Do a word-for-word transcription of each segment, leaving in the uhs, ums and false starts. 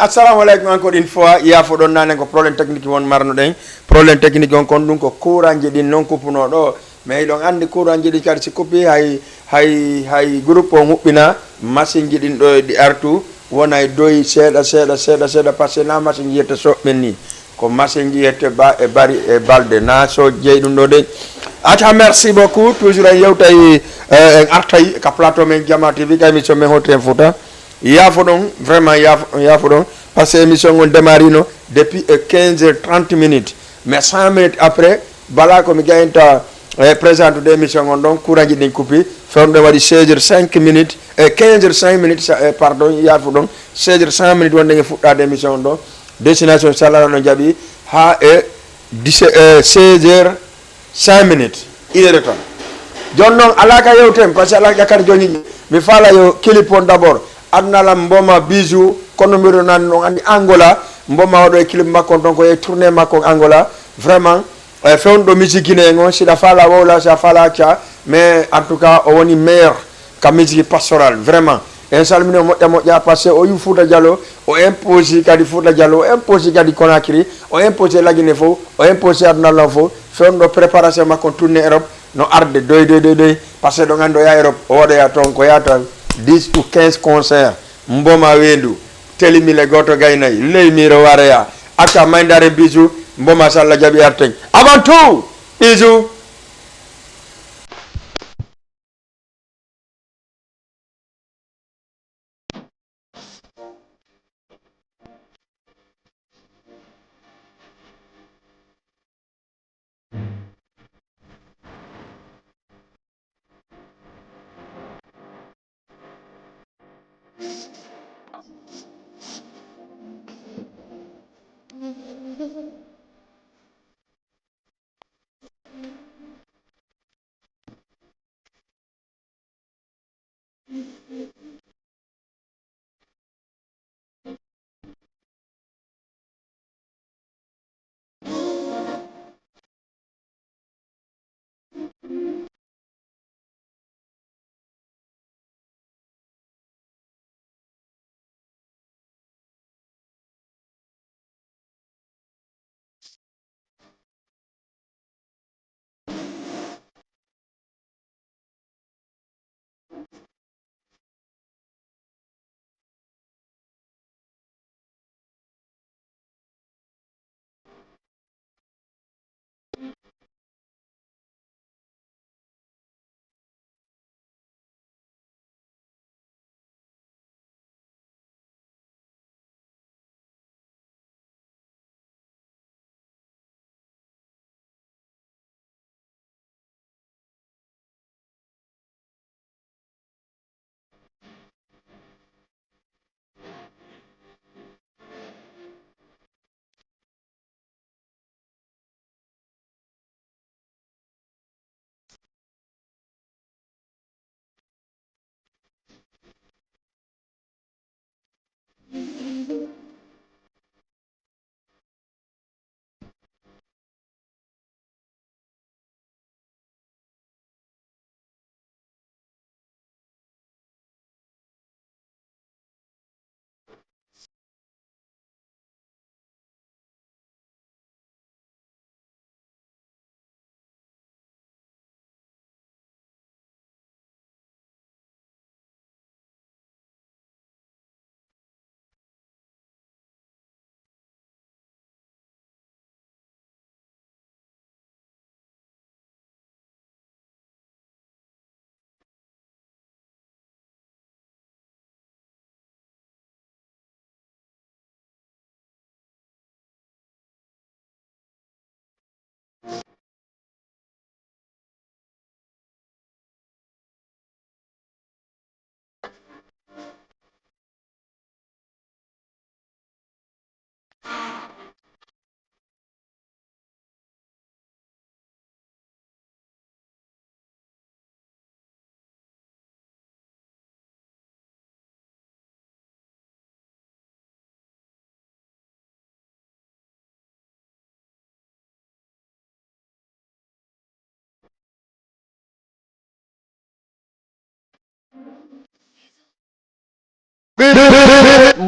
Assalamu aleykum encore une fois, yaafo ɗon nane ko problème technique won marno ɗen. Problème technique on kon ɗum ko courant ji ɗin non kupuno ɗo. Mais hiɗon andi courant ji ɗi kadi si kupi hay, hay, hay groupe on huɓɓina machine ji ɗin ɗo e ɗi artu wonay doyi seeɗa, seeɗa, seeɗa, seeɗa, parce que na machine ji yette soɓɓen ni. Ko machine ji yette ba, e bari, e balde na so jeyi ɗum ɗo de. Aca, merci beaucoup. Toujours en yewtay, euh, en artay ka plateau men Jama T V, ka émission men Hoto en Fouta. Yaafo ɗon, vraiment yaafo, yaafo ɗon, parce que émission on démarrino depuis, euh, quinze heures trente minutes. Mais cinq minutes après, bala ko mi gayinta, eh, présente de émission on ɗon, courant ji ɗin kupi, fewndo waɗi seize heures cinq minutes, e quinze heures cinq minutes, sa-, eh, pardon, yaafo ɗon, seize heures cinq minutes wonde nge fuɗɗade émission on ɗon. Destination Salara no jaɓi ha e dix-sept, eh, seize heures cinq minutes, une heure de temps. Jooni noon, alaa ka yewten, parce que alaa ƴakkata jooni. Mi faala yo clip on d'abord. Aduna lam mboma bisou, kono mbiɗo nan on andi Angola, mboma waɗo e clip makko on ton ko e tournée makko on Angola. Vraiment, eh, fewndo musique guinéen on, siɗa faala wowla, siɗa faala acca, mais en tout cas, o woni meilleur ka musique pastoral, vraiment. En salmini o moƴƴa moƴƴa, parce que o yu Fouta Diallo, o imposi kadi Fouta Diallo, o imposi kadi Conakry, o imposi La Guinée fof, o imposi aduna lan fof. Fewndo préparation makko tournée Europe, no arde doy, doy, doy, doy. Parce que ɗo ganndo ya Europe, o waɗoya toon ko yata dix ou quinze concert. Mboma weendu, telimile gooto gaynay, ley miro wareya. Acca mayndaare bisou, mboma so Allah jaɓi arten. Avant tout, bisou.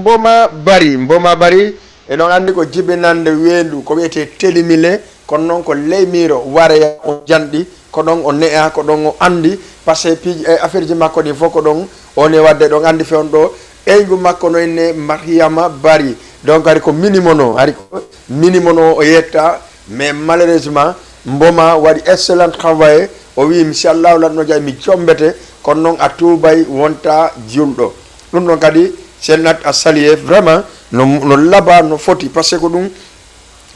Mboma Bari, Mboma Bari, eɗon anndi ko jibinannde weendu, ko wiyetee Telimile, kono noon ko ley miiro, wareya o janɗi, ko ɗon o ne'a, ko ɗon o anndi, parce que piiji, e affaire ji makko ɗin fof ko ɗon o ne waɗde, ɗon anndi fewn ɗo, ɓeyngu makko no inne Mariama Bari. Donc hari ko minimum o, hari ko minimum o, o yetta, mais malheureusement, Mboma waɗi excellent travail, o wi, "Inchallahu, lanno jay mi jombete, kono noon a tuubay wonta julɗo." Ɗum ɗon kadi, sennat a salué, vraiment, no, no laba, no foti, parce que ko ɗum,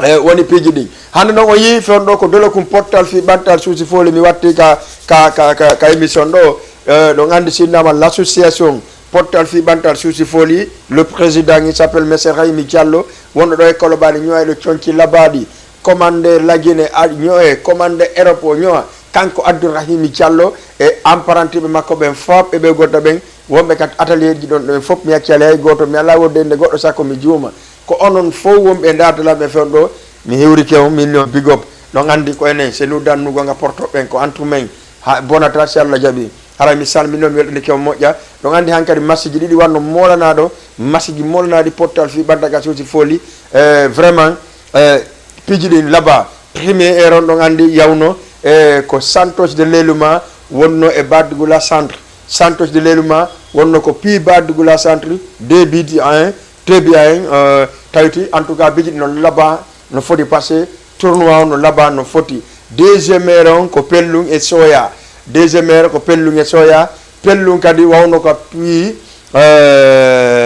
eh, woni piiji ɗin. Hannde noon o yii fewn ɗo ko dolokum pottal fii ɓantal suusi fooli, mi watti ka, ka, ka, ka, ka émission ɗo, eh, ɗon anndi sinnama l'association pottal fii ɓantal suusi fooli, le président, il s'appelle Monsieur Rahimi Diallo, wonɗo ɗo e Kolobani, ñoyɗo conci labaaɗi, commandeur Lagine a ñoye, commandeur Europe o ñowa, kanko Abdourahimi Diallo e apprenti ɓe makko ɓen fof e ɓe goɗɗo ɓen, wonɓe ka atelier ji ɗon ɗon fof, mi accali hay gooto, mi alaa wodde innde goɗɗo, sakko mi juuma. Ko onon fof wonɓe e ndaar dalaɓe fewn ɗo, mi hiwrike on, min on big up. Ɗon anndi ko enen, c'est nous dans nous gonga porto ɓen, ko antu men, ha bonata si Allah jaɓi. Haray mi salmini on, mi weltanike on moƴƴa. Ɗon anndi hankadi masiji ɗiɗi wanno moolanaɗo, masiji moolanaaɗi pottal fii ɓantal ka suusi fooli. Eh, vraiment, eh, piiji ɗin laba. Premier erreur ɗon anndi yawno, eh, ko Santos de Leluma wonno e Badgula Centre. Santos de Leluma wonno ko pii Badgula Centre, deux buts à un, deux buts à un, euh, tawiti, en tout cas, piiji ɗin no laba, no foti passé, tournoi o no laba, no foti. Deuxième erreur on ko Pellum e Soya. Deuxième erreur ko Pellum e Soya. Pellum kadi wawno ko pii,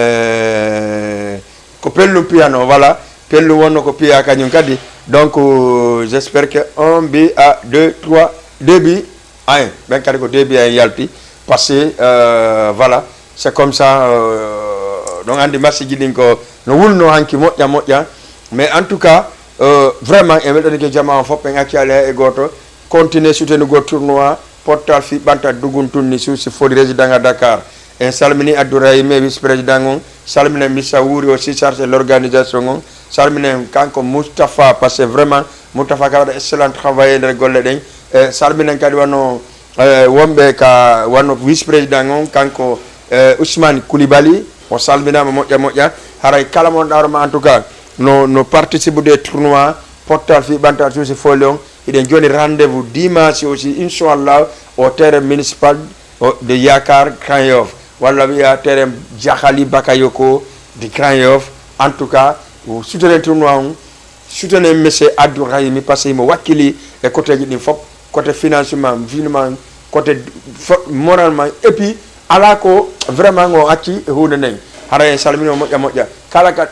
euh, ko Pellum piyano, voilà. Pellum wonno ko piya kañum kadi. Donc, euh, j'espère que un but à deux, trois, deux buts à un. Ɓen kadi ko deux buts à un yalti. Parce que, euh, voilà, c'est comme ça, euh, ɗon anndi masiji ɗin ko no wulno hanki moƴƴa moƴƴa. Mais en tout cas, euh, vraiment, en weltanike jamaa on fof, en acci alaa e gooto. Continuer soutenugol tournoi pottal fii ɓantal duguntun ni suusi fooli résident à Dakar. En salmini Abdourahim e vice-président on, salminen Missa Wuri aussi chargé l'organisation on, salminen kanko Moustapha, parce que vraiment Moustapha ka waɗa excellent travail e nder golle ɗen. E salminen kadi wano, e, wonɓe ka wano vice-président on, kanko, e, Ousmane Koulibaly, o salminaama moƴƴa moƴƴa. Haray kala mon ɗaaro ma, en tout cas, no, no participe des tournois pottal fii ɓantal suusi fooli on. Hiɗen joni rendez-vous dimanche aussi, inchallah, au terrain municipal, o, de Yakar Grand Yoff, walla wiya terrain Diakhali Bakayoko de Grand Yoff. En tout cas, soutenir tournoi on, soutenir monsieur Abdourahimi, parce que himo wakkili e côté ji ɗin fof, côté financement, finement, côté fo-, moralement, et puis ala ko vraiment o acci e huunde nden. Hara en salmino moƴƴa moƴƴa. Kala ka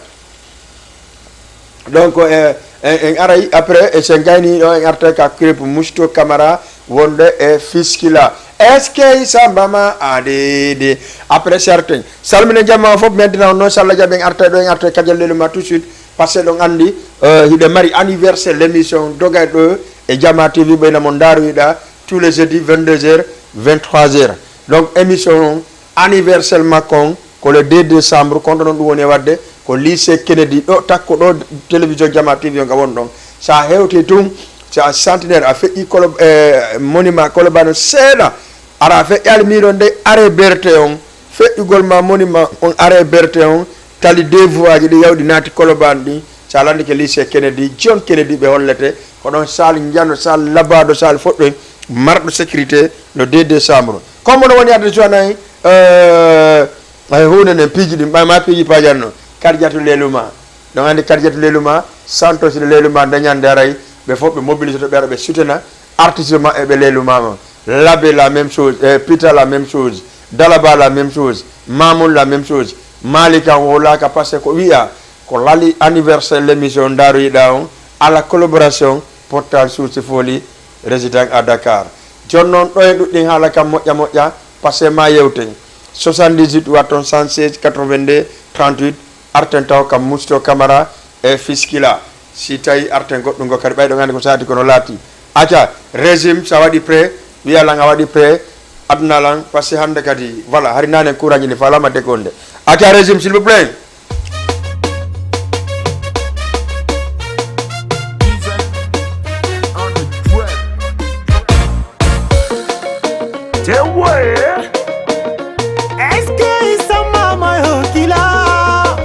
Donc, eh, en, en aray après, e sen gayni ɗo, en artay ka clip Mousto Camara wonde e Fiskila. Est-ce que Samba ma adede? Après certain. Salmine jamma fof, maintenant, non, salla jaɓe en artay ɗo, en artay kajal lelu ma tout de suite. Parce que ɗon anndi, eh, hiɗe mari anniversaire l'émission dogay ɗo e Jama T V, ɓeyna mo ndaaroyiɗa tous les jeudis vingt-deux heures, vingt-trois heures. Donc, émission on, anniversaire makko on ko le deux décembre, kono noon ɗum woni e waɗde ko lycée Kennedy ɗo, takko ɗo télévision Jama T V on ka woni ɗon. So a hewti tun, so a centenaire, a feƴƴi Kolo-, eh, monument Kolobano seeɗa, ara a feƴƴaali miɗo nde arrêt B R T on, feƴƴugol ma monument on arrêt B R T on, tali deux voies ji ɗi yawɗi naati Kolobane ɗi, so a landike lycée Kennedy, John Kennedy ɓe hollete, ko ɗon salle njano, salle labaaɗo, salle foɗɗo, marɗo sécurité, le deux décembre. Comme no woni adde cuwanayi, eh, ay huunde nden piiji ɗin, ɓay ma piiji pajanno, Karjatu Leluma. Ɗon anndi Karjatu Leluma, Santos de Leluma, nde ñande aray, ɓe fof ɓe mobilisoto, ɓe ara ɓe sutena artiste maɓɓe, ɓe Leluma ma. Labe la même chose, eh, Pita la même chose, Dalaba la même chose, Mamoun la même chose. Malika wolaaka parce que ko wiya, ko lali anniversaire l'émission Ndaaroyiɗa on, à la collaboration Portal Source Folie, résident à Dakar. Jooni noon, ɗo e ɗuɗɗin haala kam moƴƴa moƴƴa, parce que ma yewten. Soixante-dix-huit watton cent seize quatre-vingt-deux trente-huit, arten taw kam Mousto Camara e Fiskila. Si tawi arten goɗɗum ngo kadi, ɓayɗo ngandi ko saati kono laati. Aca, régime, sa waɗi prêt, wiya lan a waɗi prêt, aduna lan, parce que hannde kadi, voilà, hari nane courant ji ni falama degonde. Aca, régime, s'il vous plaît. Tewe. Est-ce que Issa Mama Hokila?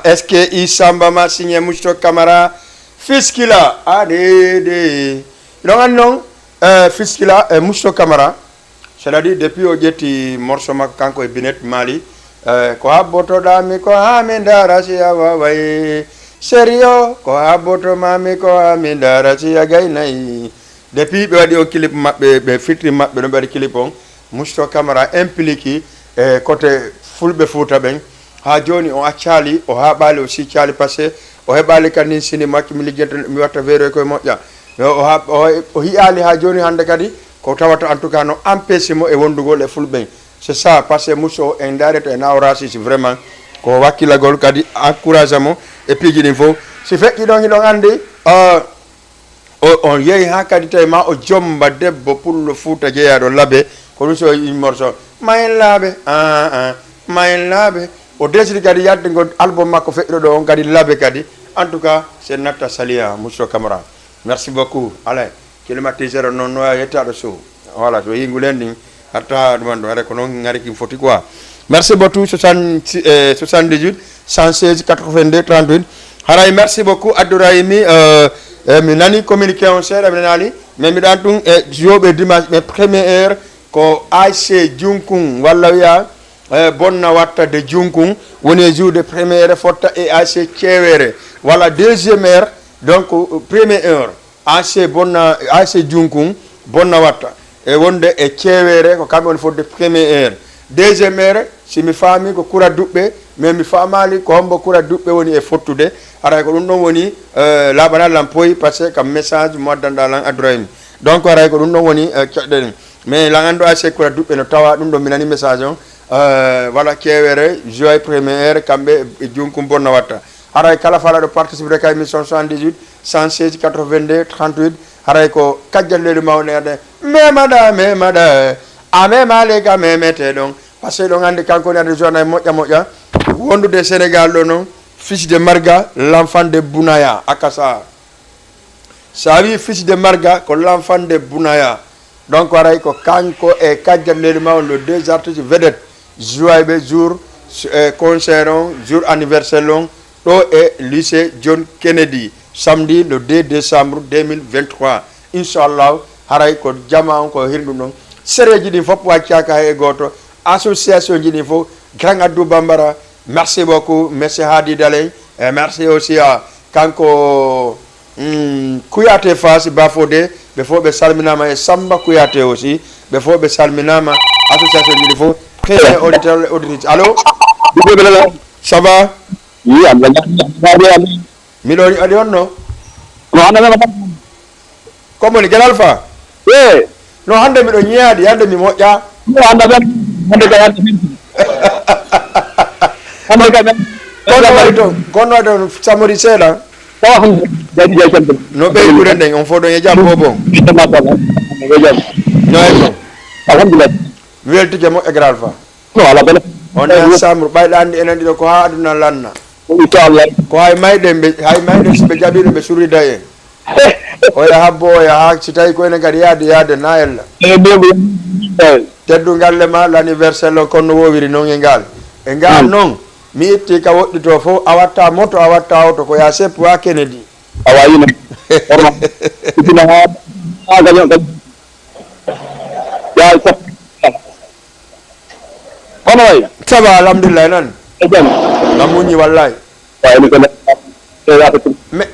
S K I Samba ma signé Mousto Camara, Fiskila, a de de. Hiɗon anndi noon, eh, Fiskila e Mousto Camara, c'est-à-dire depuis o ƴetti morceau makko kanko e Binet Mali, eh, ko habbotoɗaa mi ko haa mi ndaara si a waaway. Sérieux, ko habboto maa mi ko haa mi ndaara si a gaynay. Depuis ɓe waɗi on clip maɓɓe, ɓe firti maɓɓe no ɓe waɗi clip on, Mousto Camara impliqué e côté fulɓe Fuuta ɓen. Haa jooni o accaali, o haaɓaali, o siccaali, parce que o heɓaali kadi nin sini makki mi liggenta, mi watta veeroy koye moƴƴa. O, o, ha- o, o hiyaali haa jooni hannde kadi ko tawata en tout cas no empêche mo e wondugol e fulɓe. C'est ça, parce que Mousto o en ndaarete e naawo raciste vraiment. Ko wakkilagol kadi encourage mo e piiji ɗin fof. Si feƴƴi ɗon hiɗon anndi, euh, o, on yehi haa kadi tawi ma o jomba debbo pullo Fuuta jeyaaɗo Labe, ko ɗum so immorso Mayen Laaɓe, ah, ah, Mayen Laaɓe. O desidi kadi yadde ngo album makko feƴƴuɗo ɗo on kadi Labe kadi. En tout cas, c'est Natta Salia, Mousso Camara. Merci beaucoup. Alain, climatiseur o noon no waawi yettaade sow. Voilà, so yii ngulen ɗin, hatta ɗum ɗum, haɗa ko noon ngari kin foti quoi. Merci beaucoup, soixante, eh, soixante-dix-huit, cent seize, quatre-vingt-deux, trente-huit. Haray merci beaucoup, Abdourahimi, euh, eh, mi nani communiqué on seeɗa, mi nanaali, mais miɗo an ɗum e jour ɓe dimanche, mais première heure ko A S C Junkun, walla wiya, eh, Bonna Watta de Junkun, woni e jour de première heure fotta e A S C Ceewere, walla deuxième heure, donc, euh, première heure. A S C Bonna, A S C Junkun, Bonna Watta. E wonde e Ceewere, ko kamɓe woni fodde première heure. Deuxième heure, si mi faami ko Kura Duɓɓe, mais mi faamaali ko hombo Kura Duɓɓe woni e fottude. Haray ko ɗum ɗon woni, euh, laaɓanal lam poyi, parce que kam message mo addanɗa lan Abdourahim. Donc haray ko ɗum ɗon woni, euh, caɗɗen. Mais lan anndo A S C Kura Duɓɓe no tawa ɗum ɗon mi nani message on. Euh, voilà, Ceewere, joie première heure, kamɓe e Junkun Bonna Watta. Haray kala falaɗo participer ka émission soixante-dix-huit, cent seize, quatre-vingt-deux, trente-huit, haray ko kajjat leydi mawɗo ene, memaɗa, memaɗa, a memaali ka memete ɗon. Parce que ɗon anndi kanko ne adda journal moƴƴa moƴƴa. Wondude e Sénégal ɗo noon, fils de Marga, l'enfant de Bounaya, Akasa. Sa wi fils de Marga, ko l'enfant de Bounaya. Donc haray ko kanko e kajjat leydi mawɗo, les deux artistes vedettes, joyɓe jour, eh, concert on, jour anniversaire on, ɗo e lycée John Kennedy, samedi le deux décembre deux mille vingt-trois. Inchallahu, haray ko jama on ko hirndu ɗon. Sereji ɗin fof waccaaka hay e gooto. Association ji ɗin fof, Grand Abdou Bambara, merci beaucoup, monsieur Hadi Daley, et merci aussi à kanko, hmm, Kouyaté Fass Bafodé, ɓe fof ɓe salminaama, e Samba Kouyaté aussi, ɓe fof ɓe salminaama, association ji ɗin fof. Très bien, auditeur, auditrice. Allô? Bisimilla. Ça va? Wi, Allah jaaraama. Miɗo waɗi on no? No, hannde men ko Komo ni Guel Alpha? Eh. No, hannde miɗo ñiyaade, hannde mi moƴƴa. No, hannde men, hannde kay, hannde men. Hannde kay men. Kono waɗi toon, kono waɗi toon, samori seeɗa. Tawa hannde, jaadi jaadi tan. No ɓeyduɗen ɗen, on fof ɗon e jam, bobo? Machallah. Yo jam. No e toon. Alhamdulillah. Mi weltike moƴƴa Guel Alpha. No, alaa bone. On est ensemble, ɓayɗa anndi enen ɗiɗo ko haa aduna lanna. Inchallah. Ko hay mayɗen ɓe, hay mayɗen si ɓe jaɓiino ɓe surrida en. Oya habbo, oya haa si tawi ko enen kadi yaade, yaade na ella. Eh, bien, bien. Teddungal le ma, l'anniversaire lon, kono no wowiri noon e ngal. E ngal noon, mi itti ka woɗɗi to fof, a watta moto, a watta oto, ko ya seppu ha Kennedy. Awa yino. Horma. Itina ha, ha gaño, gaño. Ya, sa-, Kono way? Ça va, alhamdulillah, nan. E jam. Na muñi, wallahi. Way, ni ko ne-, mais,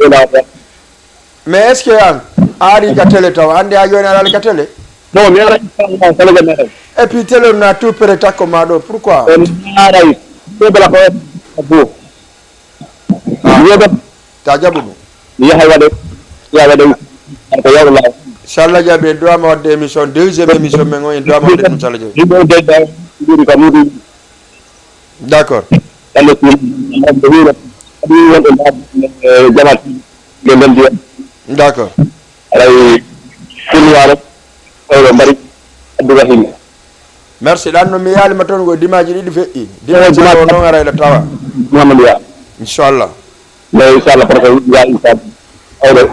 mais est-ce que an, a ari ka télé taw? Andi a yoni a ari ka télé? Non, mi ara, télé jam, mi ara. Et puis, télé na tout près takko ma ɗo. Pourquoi? En aray. Ko bela ko bo. Ah. Yoga. Ta jaɓu ɗum. Mi yahay waɗe, ya waɗe, ko yawla. So Allah jaɓi, en duwama waɗde émission, deuxième émission men o, en duwama waɗde ɗum, so Allah jaɓi. Yimɓe o de, de, ɗum ka muɗum. D'accord. Walla si, walla si, walla si, walla si, jamaat, ɓe ndendi. D'accord. Aray, kulwaro, oyo mbari, Abdourahim. Merci. Ɗan no mi yaalima toon ko dimaji ɗiɗi feƴƴi. Dimanche o noon ara ila tawa. Mamadou Ya. Inchallah. Mais inchallah, parce que ya inchallah. Awɗo,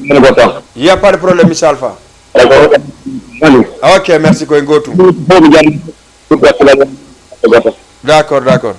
mene ko tan. Il y a pas de problème, Michel Alpha. D'accord. Mani. Ok, merci, koye gootum. Bo mi jam. Ko goto. D'accord, d'accord.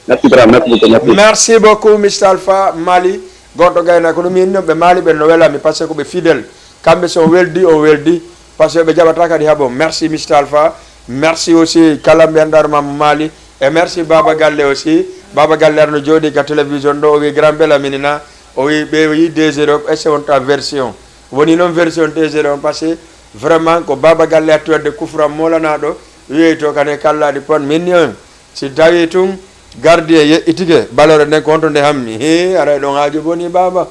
Merci, grand. Merci beaucoup. Merci. Merci beaucoup, Mister Alpha Mali. Goɗɗo gayna ko ɗum min, ɓe Mali ɓe no welami, parce que ko ɓe fidèle. Kamɓe so weldi, o weldi. Parce que ɓe jaɓata kadi haɓo. Merci, Mister Alpha. Merci aussi kala mbiyanɗar ma Mali. E merci Baba Galle aussi. Baba Galle arno jooɗi ka télévision ɗo, o wi grand bela minina. O wi ɓe wi deux zéro, est-ce que on ta version? Woni noon version deux zéro on, parce que vraiment ko Baba Galle hatti wadde kufra molanaɗo. Wi'ey to kane kallaɗi pon min ni on. Si tawii tun gardien yeƴƴitike, balore nden ko honto nde hammi? Hee, aray ɗon haaju bonii, baaba.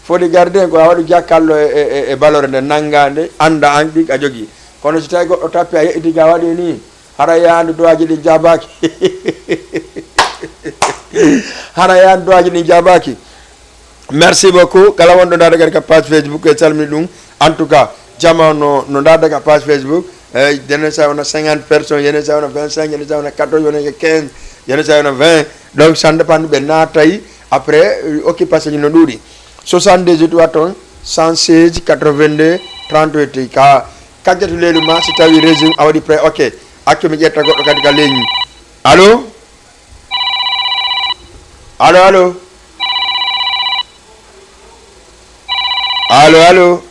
Foti gardien ko a waɗu jakkallo e, e, e, e balore nden, nanngaa nde, annda an ɗi a jogii. Kono si tawii goɗɗo tappi a yeƴƴitike a waɗii nii, hara yaandu duwaaji ɗin jaabaaki. Hara yaandu duwaaji ɗin jaabaaki. Merci beaucoup. Kala wonɗo ndaada kadi ka page Facebook, e salmini ɗum. En tout cas, jama no, no ndaada ka page Facebook. Eyi, yene sa wona cinquante personnes, yene sa wona vingt-cinq, yene sa wona quatorze, yene quinze, yene sa wona vingt. Donc, ça dépend ɓe naatay. Après, occupation no ɗuuɗi. Soixante-dix-huit watton, cent seize, quatre-vingt-deux, trente-huit. Ka, kajjatu leelu ma, si tawi régime a waɗi prêt, ok. Accu mi ƴetta goɗɗo kadi ka ligne. Allô? Allo, allo. Allo, allo.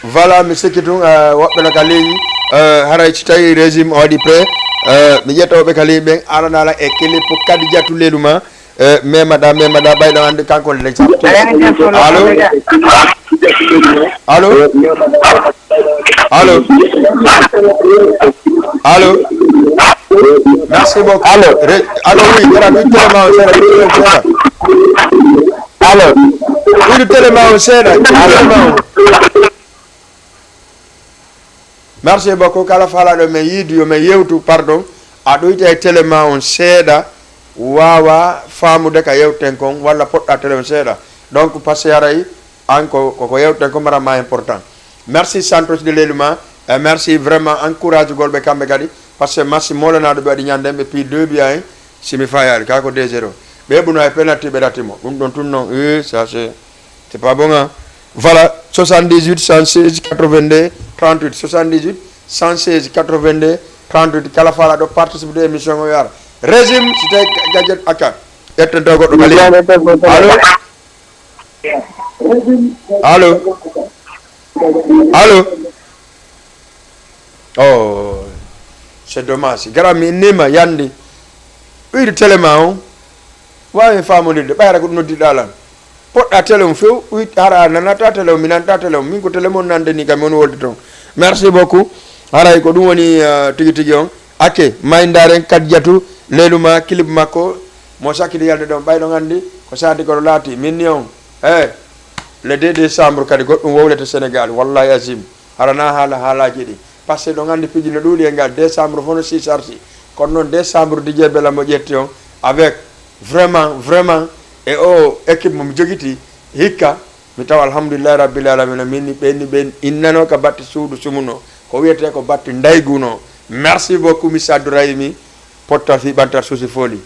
Voilà, mi sikki tun, eh, woɓɓe no ka ligne, eh, haray si tawi régime o waɗi prêt, eh, mi ƴetta woɓɓe ka ligne ɓen, aranala e clip Kadijatu Leluma, eh, memaɗa, memaɗa, ɓayɗo andi kanko le. Allo? Allo? Allo? Allo? Merci beaucoup. Allo? Allo, oui, gara, ɗum télé ma on seeɗa, ɗum télé on seeɗa. Allo? Ɗum télé ma on seeɗa, ɗum télé ma on. Merci beaucoup. Kala faalaɗo men yiidu yo men yewtu, pardon. A ɗoyta e télé ma on seeɗa, waawa faamude ka yewten kon, walla poɗɗa télé on seeɗa. Donc, parce que aray, an ko, ko, ko yewten ko mara ma important. Merci Santos de Leluma, e merci vraiment encourage gol ɓe kamɓe kadi, parce que match molanaɗo ɓe waɗi ñande ɓe pi deux bi a un, si mi fayaali, ka ko deux zéro. Ɓe ɓuno e penalty ɓe rati mo. Ɗum ɗon tun non, eh, ça c'est, c'est pas bon, hein. Voilà, soixante-dix-huit, cent seize, quatre-vingt-deux, trente-huit, soixante-dix-huit, cent seize, quatre-vingt-deux, trente-huit. Kala faalaɗo participe de émission o yaara. Régime, si tawi gadjet aka. Ƴetten taw goɗɗo kala. Allo? Allo? Allo? Oh, c'est dommage. Gara mi innima yandi. Uyde télé ma on. Waawi faamondirde. Ɓayra ko ɗum noddiɗa lan. Poɗɗa télé on few. Uy, hara a nanata télé on, mi nanta télé on. Min ko télé mon nande ni kam on wolde toon. Merci beaucoup. Haray ko ɗum woni, euh, tigi tigi on. Ake, mayndaaren Kadijatu, leelu ma, clip makko, mo sakkiti yalde ɗon, ɓay ɗon anndi ko saati kono laati, min ni on, eh, le deux décembre kadi goɗɗum wowlete Sénégal, wallahi azim, hara na haala haalaaji ɗi, parce que ɗon anndi piiji no ɗuuɗi e ngal, décembre fof no sisarsi, kono noon décembre Didier Bella mo ƴetti on, avec vraiment, vraiment, e o équipe mo mi jogiti, hikka, mi tawa alhamdulillahi rabbil alamina, min ni ɓen ni ɓen innano ka batte suudu sumuno, ko wiyete ko batte ndayguno. Merci beaucoup, Mister Abdourahimi, pottal fi ɓantal suusi fooli.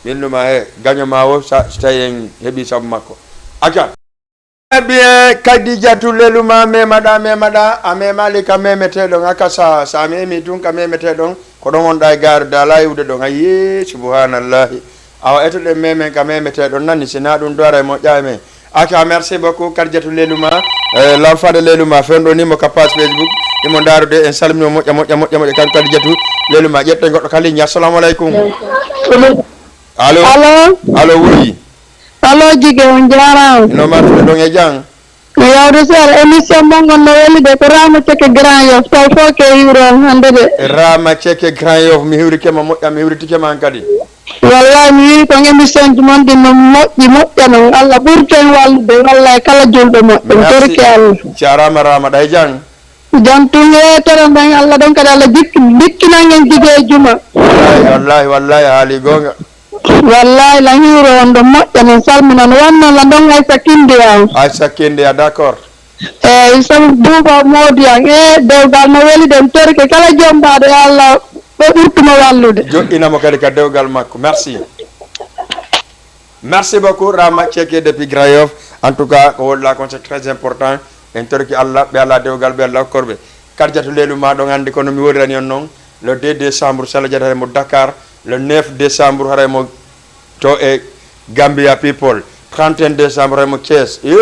Min numa he gaño ma o sa, si tawi en heɓi sabu makko. Acca. Eh bien, Kadijatu leluma memaɗa, memaɗa, a memali ka memeteɗon, aka sa, sa memi tun ka memeteɗon, ko ɗon wonɗa e gaare dala iwde ɗon, ayi, subhanallahi. Awa, etoɗen memen ka memeteɗon nani, sina ɗum dora e moƴƴa e men. Aka, merci beaucoup, Kadijatu leluma, eh, lawfaade leluma, fewndo ni mo ka page Facebook, imo ndarude, en salmino moƴƴa, moƴƴa, moƴƴa, moƴƴa, kan Kadijatu leluma, ƴetten goɗɗo ka ligne, assalamu aleykum. Allo? Allo? Allo, oui. Allo, Jige, on jaaraama. No martude ɗon e jang? No yawde seeɗa, émission mon ngon no weli de, ko Rama Ceke Grand Yoff, taw fof ke hiwro on hannde de. Rama Ceke Grand Yoff, mi hiwrike ma moƴƴa, mi hiwritike ma an kadi. Wallahi, mi wiyi kon émission ji mon ɗin no moƴƴi, moƴƴa non. Allah ɓurten wallude, wallahi, kala julɗo moƴƴo, mi torike Allah. Jarama Rama, ɗay jang? Jam tun e tere nden, Allah ɗon kadi, Allah jikki, jikkinan en Jige e juma. Wallahi, wallahi, wallahi, a haali goonga. Wallahi, la hiwro on ɗo moƴƴa, min salminan. Wonno la ɗon Aissa Kindiya on. Aissa Kindiya, d'accord. Eyi, sabu Buuba Moodi an. E dewgal no weli ɗen torike. Kala jombaɗo, yo Allah ɓe ɓurtumo wallude. Joɗɗinamo kadi ka dewgal makko. Merci. Merci beaucoup, Rama Ceke depuis Grand Yoff. En tout cas, ko woɗɗa kon, c'est très important. En torki Allah, ɓe ala dewgal, ɓe ala korɓe. Kadijatu leluma ɗon anndi kono mi worirani on noon. Le deux décembre, Sala Jatare mo Dakar. Le neuf décembre, haray mo to e Gambia People. Trente et un décembre, haray mo Thiès. Eh,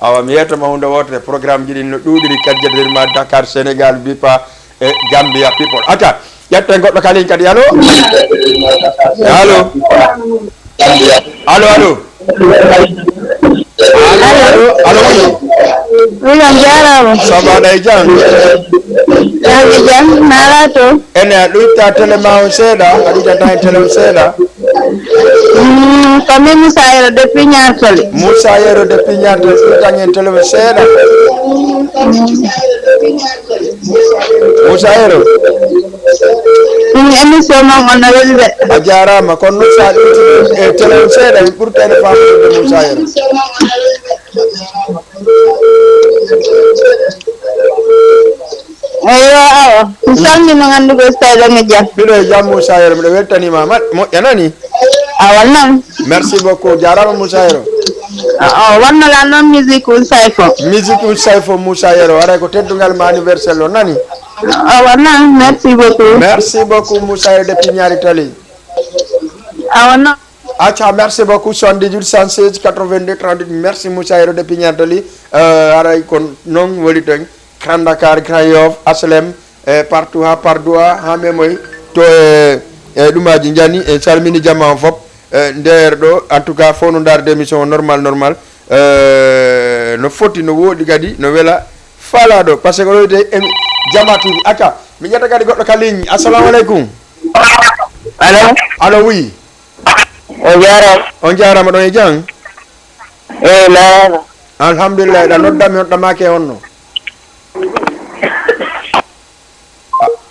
awa, mi yeetoma huunde wootere, programme ji ɗin no ɗuuɗiri, kadi jaddirma Dakar, Sénégal, Bipa e Gambia People. Acca, ƴetten goɗɗo kalin kadi. Allo? Allo? Allo, allo? Allo, allo, allo, oui. Oui, on jaaraama. Ça va, ɗay jam? Jam, jam, naalaa to? Ene, a ɗuyta télé ma on seeɗa, a ɗuyta tan e télé on seeɗa. Mm, ko min Moussa Yero depuis Niartoli. Moussa Yero depuis Niartoli, ɗuytan en télé on seeɗa. Moussa Yero. Ɗum émission mon on no weli de. A jaaraama. Kono noon, so a ɗuytii e télé on seeɗa, en ɓurtayno faamude Moussa Yero. Eyyo, awa. Mi salmino ngannduɗo e Sayda Media. Mbiɗo e jam, Moussa Yero, mbiɗo weltaniima. Ma-, moƴƴa nani? Awa noon. Merci beaucoup. Jaaraama, Moussa Yero. A, o wonno lan noon musique Ould Sayfo. Musique Ould Sayfo, Moussa Yero. Haray ko teddungal ma anniversaire o nani? Awa noon, merci beaucoup. Merci beaucoup, Moussa Yero depuis Niartoli. Awa noon. Acca, merci beaucoup. Soixante-dix-huit, cent seize, quatre-vingt-deux, trente-huit. Merci, Moussa Yero depuis Niartoli. Euh, haray ko noon woni toon. Grand Dakar, Grand Yoff, H L M, e partout, haa Patte d'Oie, haa memoy to e, e ɗumaaji njani, en calmini jamaa on fof. E nder ɗo, en tout cas, fof no ndaarde émission o normal, normal. E, no foti, no wooɗi kadi, no wela faalaaɗo. Parce que ko ɗo wiyetee emi-, Jamaa T V. Acca, mi ƴetta kadi goɗɗo ka ligne. Assalamu aleykum. Allo? Allo, oui. On jaaraama. On jaaraama, ɗon e jam? Eey, laaɗo. Alhamdulillah, ɗa nodda mi, on ɗamaake honno?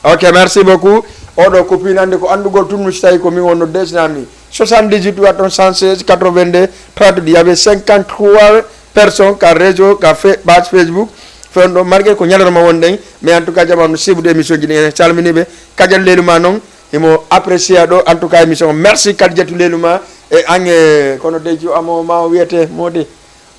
Ah, ok, merci beaucoup. Oɗo ko piinande ko anndugol tun, so tawi ko min wonno desnami. Soixante-dix-huit waɗi ɗon cent seize quatre-vingt-deux trente, il y avait cinquante-trois personnes ka réseau, ka fe-, page Facebook. Fewndo marge ko ñalorma wonɗen, mais en tout cas, jamanu sibude émission ji ɗin, en calminiiɓe. Kadiatou Leluma noon, himo apprécier ɗo, en tout cas, émission. Merci, Kadiatou Leluma. E an, e, kono de jo amo ma o wiyete Modi.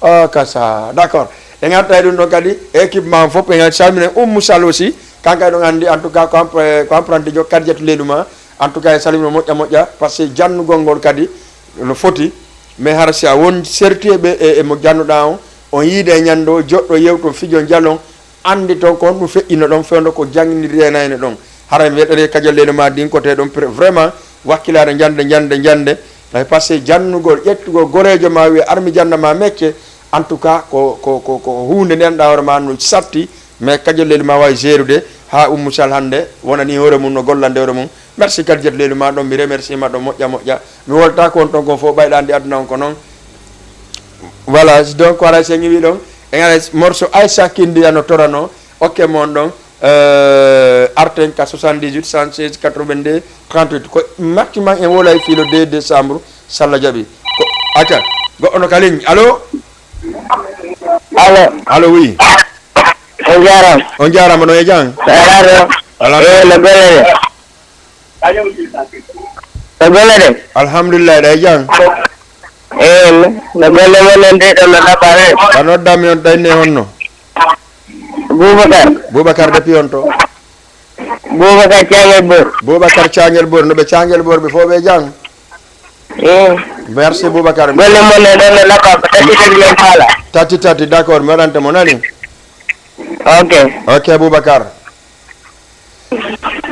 O kasa. D'accord. En ngarta e ɗum ɗon kadi, équipe ma fof, en calmina Oumou Sall aussi. Kanko eɗon anndi, en tout cas, ko ampre-, ko apprenti jo Kadiatou Leluma. En tout cas, en salmino moƴƴa moƴƴa, parce que jannugol ngol kadi no foti. Mais hara si a won sertuɓe e, e mo jannuɗaa on, on yiida e ñande o, joɗɗo yewto fijo jalon, anndi toon ko honɗum feƴƴino ɗon, fewndo ko janngirde e nayno ɗon. Hara mi weɗɗorii kajal leydi ma ndin, ko tee ɗon pre-, vraiment, wakkilaare jannde, jannde, jannde. Ay, parce que jannugol, ƴettugol goreejo ma, wiya, "Ar mi jannda ma mecce." En tout cas, ko, ko, ko, ko huunde nde anndaa hoore ma no satti, mais kajal leydi ma waawi gérude, haa Oumou Sall hannde wonani hoore mum, no gollande hoore mum. Merci kadi, jet leydi ma ɗon, mi remercie ma ɗon moƴƴa, moƴƴa. Mi woltaako on ton kon fof, ɓayɗa anndi aduna on ko noon. Voilà, donc, haray so en iwi ɗon, en ara morceau Aïssa Kindiya no torano, ok, mon ɗon, euh, arten ka soixante-dix-huit, cent seize, quatre-vingt-deux, trente-huit. Ko maximum en wolay fii le deux décembre, so Allah jaɓi. Ko, acca, goɗɗo no ka ligne. Allo? Allo? Allo, oui. On jaaraama. On jaaraama, ɗon e jam? Salaam. Alhamdulillah. Eh, no golle ɗe? No golle ɗe? Alhamdulillah, ɗa e jam? Eh, no golle mon en de ɗon no ɗaɓɓa he? Ka noddanmi on ɗayne honno? Boubacar. Boubacar depuis on to? Boubacar Caangel Bor. Boubacar Caangel Bor, no ɓe Caangel Bor ɓe fof ɓe jam? Eh. Merci Boubacar. Golle mon en ɗon no ɗaɓɓa, ko tati tati en faala. Tati tati, d'accord, mi waɗante mo nani? Ok. Ok, Boubacar.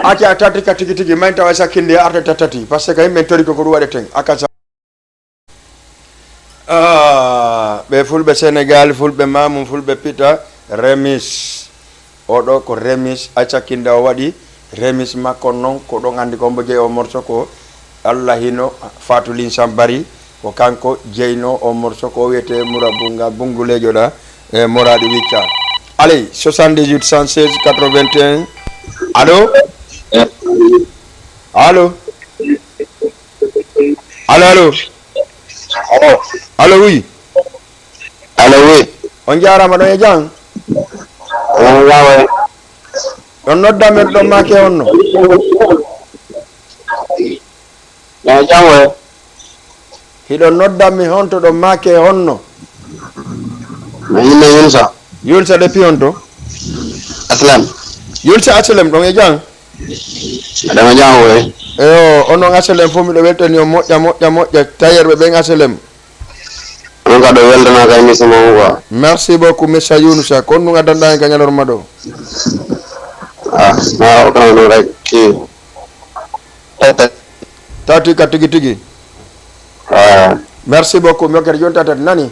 Acca, tati ka tigi tigi, mayn tawa sakkinde arta ta tati, parce que yimɓe tori ko ko ɗum waɗeten. Aka sa-, ah, ɓe fulɓe Sénégal, fulɓe Mamum, fulɓe Pita, remis. Oɗo ko remis, a sakkinde o waɗi, remis makko noon, ko ɗon anndi ko mbo jeyi o morso ko Allah hino Fatou Linsan Bari, ko kanko jeyno o morso ko wiyete Mura Bunga Bungulejo ɗa. E Moradi Wicca. Allez, soixante-dix-huit cent seize quatre-vingt-un. Allô? Allô? Allô, allô? Allô? Allô, oui. Allô, oui. On jaaraama, ɗon e jam? On jaaraama. Ɗon nodda men ɗon maake honno? Ɗon e jam, o. Hiɗon nodda mi honto ɗon maake honno? Mi inna Yunsa. Yunsa depuis honto? Aslam. Yunsa Aslam, ɗon e jam? Adama jam o e. Eyo, onon H L M fof miɗo weltani on moƴƴa, moƴƴa, moƴƴa. Tailleur ɓe ɓen H L M. On ka ɗo weltanaa ka émission mon quoi. Merci beaucoup, Monsieur Younousa. Ko honɗum addanɗaa en ka ñalorma ɗo? Ah, ma o kan no rek ki. Tati ka tigi tigi. Ah. Merci beaucoup, mi hokkete jooni tati tati nani?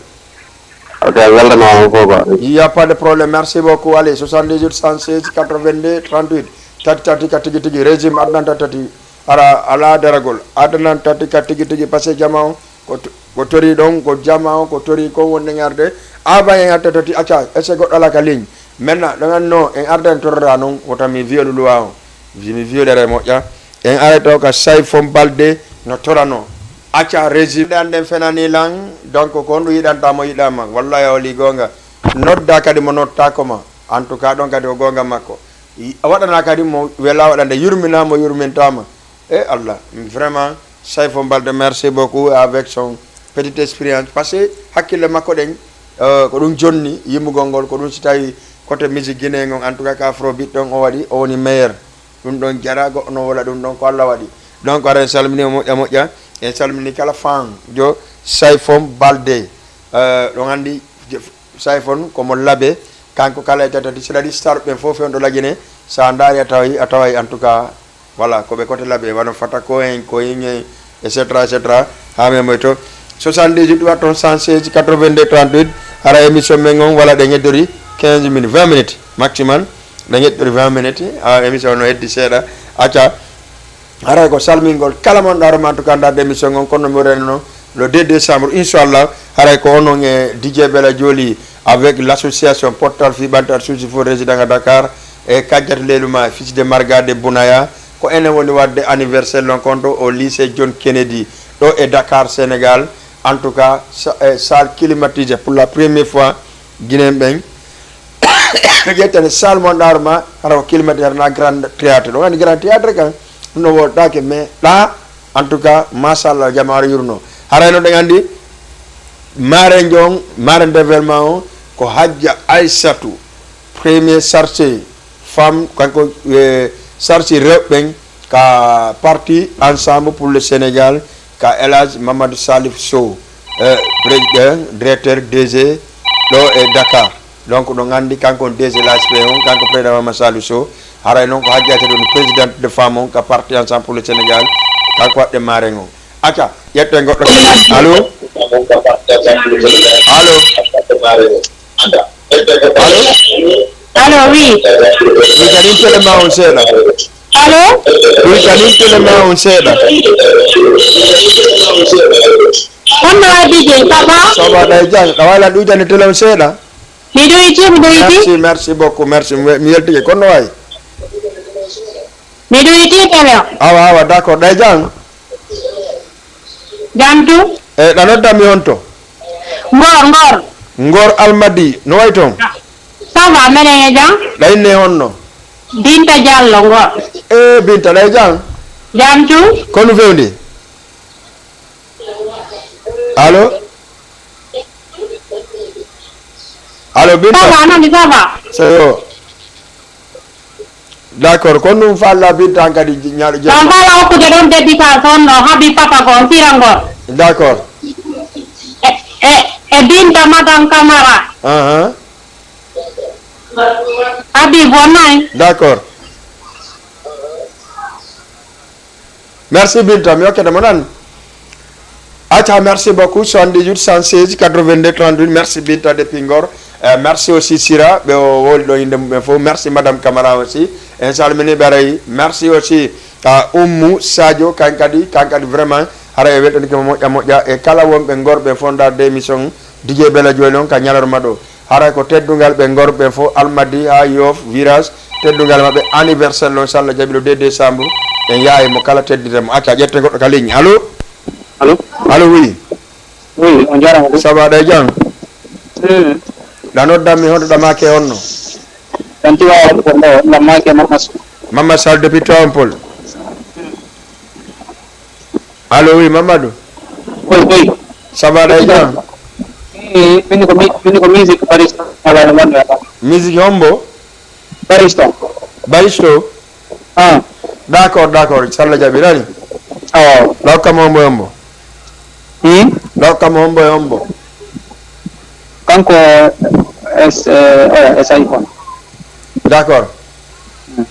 Ok, weltanaa on fof quoi. Il y a pas de problème, merci beaucoup. Allez, soixante-dix-huit, cent seize, quatre-vingt-deux, trente-huit. Tati tati ka tigi tigi, régime adnan tati tati. Ara, alaa daragol. Adnan tati ka tigi tigi, parce que jama on, ko to-, ko tori ɗon, ko jama on, ko tori ko wonde ngarde. Aba en arta tati, acca, est-ce que goɗɗo alaa ka ligne? Maintenant, ɗon anno, en arda en torra non, wota mi violu luwa on. Mi violere moƴƴa. En aray taw ka Sayfon Balde no torano. Acca régime. Nde anden fenani lan, donc ko honɗum yiɗanta mo yiɗama. Wallahi o li gonga. Nodda kadi mo nottaako ma. En tout cas, ɗon kadi o gonga makko. I-, a waɗana kadi mo wela waɗande, yurmina mo yurmintama. E Allah, vraiment, Sayfon Balde, merci beaucoup avec son petite expérience. Parce que hakkille makko ɗen, euh, ko ɗum jonni yimmugol ngol, ko ɗum si tawi côté musique guinéen on, en tout cas, ka afrobeat ɗon o waɗi, o woni meilleur. Ɗum ɗon jara, goɗɗo no wola ɗum ɗon, ko Allah waɗi. Donc, ara en salmini o moƴƴa moƴƴa, en salmini kala fan jo Sayfon Balde. Euh, ɗon anndi je-, Sayfon ko mo labe, kanko kala e tatati, c'est-à-dire star ɓen fof fewndo lagine, sa ndaari a taway, a taway en tout cas, voilà, ko ɓe côté labe, wano Fatako en, ko en, et cetera, et cetera, ha men moyto. Soixante-dix-huit watton cent seize quatre-vingt-deux trente-huit, hara émission men on, wala ɗe ñeddori quinze minutes, vingt minutes maximum, ɗe ñeddori vingt minutes, a émission no heddi seeɗa, acca, haray ko salmingol kala mon ɗaaro ma, en tout cas, ndarde émission on, kono mi reno le deux décembre, inchallah, haray ko onon e D J Bella Joli avec l'association Portal fi Bantar Suusi fof résident à Dakar e Kadiata Leluma, fils de Marga de Bounaya, ko enen woni wadde anniversaire rencontre au lycée John Kennedy, ɗo e Dakar, Sénégal. En tout cas, sa-, e salle climatisée pour la première fois, Guinéen ɓen, ƴettane salle mon ɗaaro ma, hara ko climatisé, hara na grand théâtre. Ɗum woni grand théâtre kan, ɗum no woɗɗaake, mais ɗa, en tout cas, machallah, jamaare yurno. Haray no ɗen anndi, marraine on, marraine d'événement on, ko Hajja Aissatou, premier chargé femme, kanko, eh, chargé rewɓe ɓen, ka parti Ensemble pour le Sénégal, ka El Hadj Mamadou Salif Sow, eh, président, directeur D G ɗo e Dakar. Donc, ɗo nganndi kanko on D G l'A S P on, kanko président Mamadou Salif Sow. Haray noon ko Hajjati ɗum présidente de femme on ka parti Ensemble pour le Sénégal, kanko waɗde marraine on. Acca, ƴetten goɗɗo. Allo? Allo? Allo? Allo, oui. Wi, kanin télé ma on seeɗa. Allo? Wi, kanin télé ma on seeɗa. Honno waɗi je, ça va? Ça va, ɗay jang. Ɗa wala ɗuujani télé on seeɗa? Mi ɗuyti, mi ɗuyti. Merci, merci beaucoup, merci. Mi, mi weltike. Kono wayi? Mi ɗuyti télé on. Awa, awa, d'accord. Ɗay jang? Jam tu? E, ɗa nodda mi honto? Ngor, Ngor. Ngor Almadi, no wayi toon? Ça va, meɗen e jam. Ɗa inne honno? Binta Diallo, Ngor. E, Binta, ɗa e jam? Jam tu? Kono fewndi? Allo? Allo, Binta? Ça va, non, ça va. C'est yo. D'accord, kono ɗum falla Binta an kadi ñaaɗo jam. Ɗon falla hokkude ɗon dédicace on no Habib Papa ko on Sira Ngor. D'accord. E, e, e Binta Madame Camara. Ahan. Habib wonnay. D'accord. Merci Binta, mi hokkete mo nan. Acca, merci beaucoup, soixante-dix-huit cent seize quatre-vingt-deux trente-huit, merci Binta depuis Ngor. Euh, merci aussi Sira, ɓe o woli ɗo innde mum ɓen fof. Merci Madame Camara aussi. En salmini ɓe aray. Merci aussi à Oumou Sadio, kan kadi, kan kadi vraiment, haray e weltanike mo moƴƴa moƴƴa. E kala wonɓe Ngor ɓe fof ndarde émission D J Bella Joli on ka ñalorma ɗo. Haray ko teddungal ɓe Ngor ɓe fof, Almadi haa Yoff, Virage, teddungal maɓɓe, anniversaire non, so Allah jaɓi, le deux décembre, en yahay mo kala teddinta mo. Acca, ƴetten goɗɗo ka ligne. Allo? Allo? Allo, oui. Oui, on jarama ko. Ça va, ɗa e jam? Hmm. Ɗa noddan mi, honto ɗa maake on no? Tan Tiwaawan ko ɗo, ɗa maake Mamma Sall. Mamma Sall depuis Tivaouane Peulh. Allo, oui, Mamadou. Oui, oui. Ça va, ɗa e jam? Eh, min ko mi-, min ko musique barista, ala no wonno. Musique hombo? Barista. Baristo? Ah. D'accord, d'accord, so Allah jaɓi, nani? Awa. Ɗo kam hombo e hombo? Hmm? Ɗo kam hombo e hombo? Kanko S, eh, oya, S I kono. D'accord. Hmm.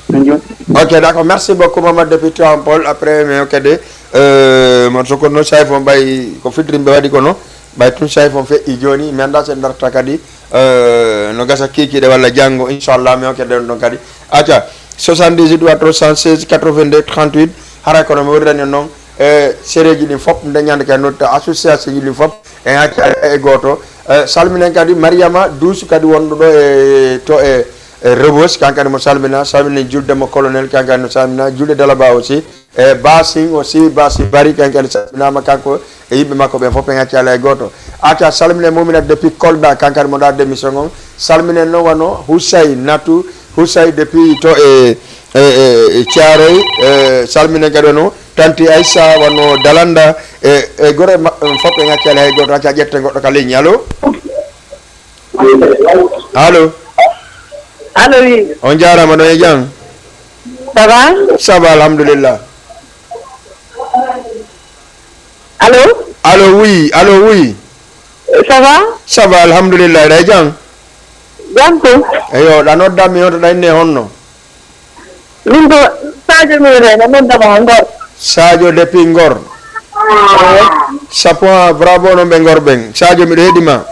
Min joni. Ok, d'accord. Merci beaucoup, Mamadou, depuis Tivaouane Peulh. Après, mais ok, de, euh, mon soko no Saifon bay ko fitrimbe waɗi kono. Bay tun Saifon fe i joni, mi anda sen darta kadi, euh, no gasa kikiɗe walla janngo, inchallah, mais ok, de, ɗon kadi. Acca, soixante-dix-huit trois cent seize quatre-vingt-deux trente-huit, haray kono mi wordani noon, e sereji ɗin fop, nde ñande kadi notta association ji ɗin fop, en acca e gooto. E salminen kadi Mariama Duusu kadi wonɗo ɗo e, to e, e Rebus, kan kadi mo salmina, salminen julde mo colonel, kan kadi no salmina, julde Dalaba aussi. E Basin aussi, Basin Bari, kan kadi salminama kanko e yimɓe makko ɓen fof, en acca alaa e gooto. Acca salminen Mouminata depuis Kolda, kan kadi mo ɗa démission on. Salminen noon wano Houssaye Natou, Houssaye depuis to e, e, e, e Thiaroye, e salminen kadi wano Tanti Aissa, wano Dalanda, e, e goro maɓɓe on fof, en acca alaa e gooto, acca ƴetten goɗɗo ka ligne. Allo? Allo? Allo, oui. On jaaraama, ɗon e jam? Ça va? Ça va, alhamdulillah. Allo? Allo, oui, allo, oui. Ça va? Ça va, alhamdulillah, ɗa e jam? Jam ko? Eyo, ɗa nodda mi, on to ɗa inne honno? Min ko Sadio mi wiyetee, mi noddama Ngor. Sadio depuis Ngor. Eyo. Sappo, bravo non ɓe Ngor ɓen. Sadio, miɗo heɗi ma.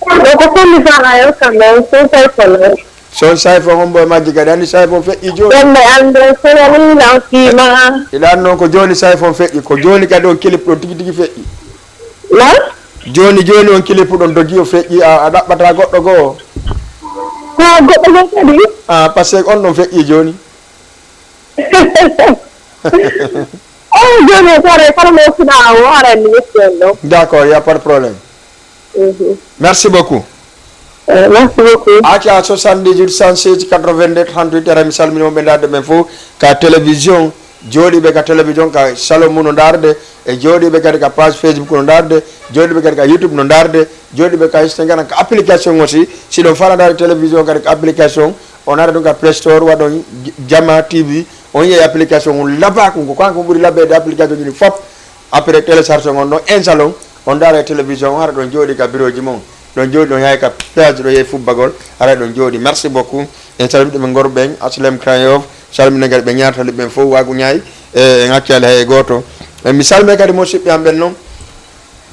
Ɗo ko Sonni Fara yo kamɓe, Son Sayfon. Son Sayfon hombo e majji kadi, anndi Sayfon feƴƴi jooni. Ɗon ɓe annde Sonni Fara. Iɗa anndi noon ko jooni Sayfon feƴƴi, ko jooni kadi on clip ɗon tigi tigi feƴƴi. Na? Jooni jooni on clip ɗon dogi o feƴƴi, a, a ɗaɓɓata goɗɗo goo. Ko goɗɗo goo kadi? Ah, parce que on ɗon feƴƴi jooni. Oh, jooni o kare, kare mo fuɗa o, haray mi yetti on ɗon. D'accord, y a pas de problème. Mhm. Merci beaucoup. Eh, merci beaucoup. Acca soixante-dix-huit cent seize quatre-vingt-deux trente-huit, ara mi salmini wonɓe ndaarde ɓen fof ka télévision, jooɗiiɓe ka télévision, ka salon mum no ndaarde, e jooɗiiɓe kadi ka page Facebook no ndaarde, jooɗiiɓe kadi ka YouTube no ndaarde, jooɗiiɓe ka Instagram, ka application aussi. Si ɗon fala ndaarde télévision kadi ka application, on ara ɗum ka Play Store, waɗon J-, Jama T V, on yiya application on labaa, ko kanko ɓuri labeede application ji ɗi fof. Après télécharge on ɗo en salon, on ndaara e télévision, hara ɗon jooɗi ka birooji mon. Ɗon jooɗi ɗon yahay ka plage ɗo yehi fubbagol, hara ɗon jooɗi. Merci beaucoup. En salmini ɓe Ngor ɓen, H L M Grand Yoff, salmina kadi ɓe ñaatali ɓen fof, waagu ñaay, e en accaali hay e gooto. E mi salmina kadi musidɓe am ɓen noon,